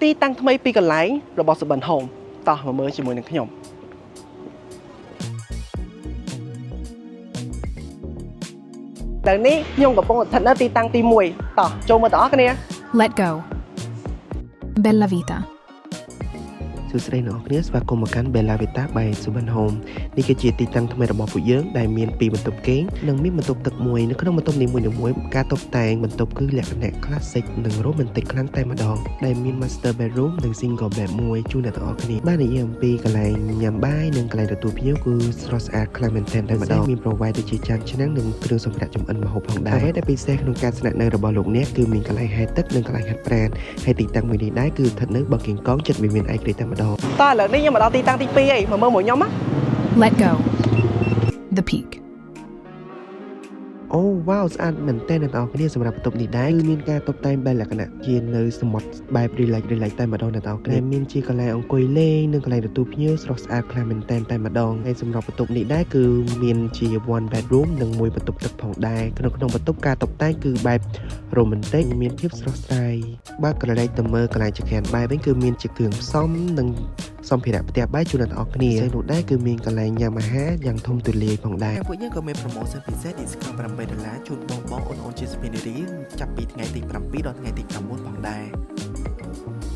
ទីតាំងថ្មីពីកន្លែងរបស់សុបិន Home តោះមកមើលជាមួយនឹងខ្ញុំ ឥឡូវនេះខ្ញុំកំពុងស្ថិតនៅទីតាំងទី1តោះចូលមើលទាំងអស់គ្នា Let go. Bella Vita. សួស្តីអ្នកទាំងអស់គ្នាស្វាគមន៍មកកាន់ Bella Vita by Soben Home នេះគឺជាទីតាំងថ្មីរបស់ពួកយើងដែលមានពីរបន្ទប់គេងនិងមានបន្ទប់ទឹកមួយនៅក្នុងបន្ទប់នីមួយៗការតុបតែងបន្ទប់គឺលក្ខណៈ classic និង romantic ខ្លាំងតែម្ដងដែលមាន master bedroom និង single bed មួយជូនអ្នកទាំងអស់គ្នាបាននិយាយអំពីកន្លែងញ៉ាំបាយនិងកន្លែងទទួលភ្ញៀវគឺស្រស់ស្អាតខ្លាំងមែនទែនតែម្ដងមាន provide ដូចជាចានឆ្នាំងនិងគ្រឿងសម្រាប់ចម្អិនម្ហូបផងដែរអ្វីដែលពិសេសក្នុងការស្នាក់នៅរបស់លោកអ្នកគឺមានកន្លែងហែលទឹកនិងកន្លែងហាត់ប្រាណហើយទីតាំងមួយនេះដែរគឺស្ថិតនៅបឹងកេងកងជិតវិមានឯករាជ្យតែម្ដង តោះឥឡូវនេះខ្ញុំមកដល់ទីតាំងទី2ហើយមកមើលមួយខ្ញុំណា Let go. The Peak. អូវ៉ាវស្អាតមែនទែនអ្នកទាំងអស់គ្នាសម្រាប់បន្ទប់នេះដែរគឺមានការតុបតែងបែបលក្ខណៈជានៅសមុទ្របែប relax relax តែម្ដងអ្នកទាំងអស់គ្នាដែលមានជាកន្លែងអង្គុយលេងនិងកន្លែងទទួលភ្ញៀវស្រស់ស្អាតខ្លាំងមែនទែនតែម្ដងហើយសម្រាប់បន្ទប់នេះដែរគឺមានជា one bedroom និងមួយបន្ទប់ទឹកផងដែរក្នុងក្នុងបន្ទប់ការតុបតែងគឺបែប romantic មានភាពស្រស់ស្រាយបើក្រឡេកទៅមើលកន្លែងចង្ក្រានបាយវិញគឺមានជាគ្រឿងផ្សំនិងសម្ភារៈផ្ទះបាយជូនអ្នកទាំងអស់គ្នាហើយនោះដែរគឺមានកន្លែងញ៉ាំអាហារយ៉ាងធំទូលាយផងដែរ ពួកយើងក៏មាន promotion ពិសេស discount 8ដុល្លារជូនបងបងអូនអូនជាសភានារីចាប់ពីថ្ងៃទី7ដល់ថ្ងៃទី9ផងដែរ។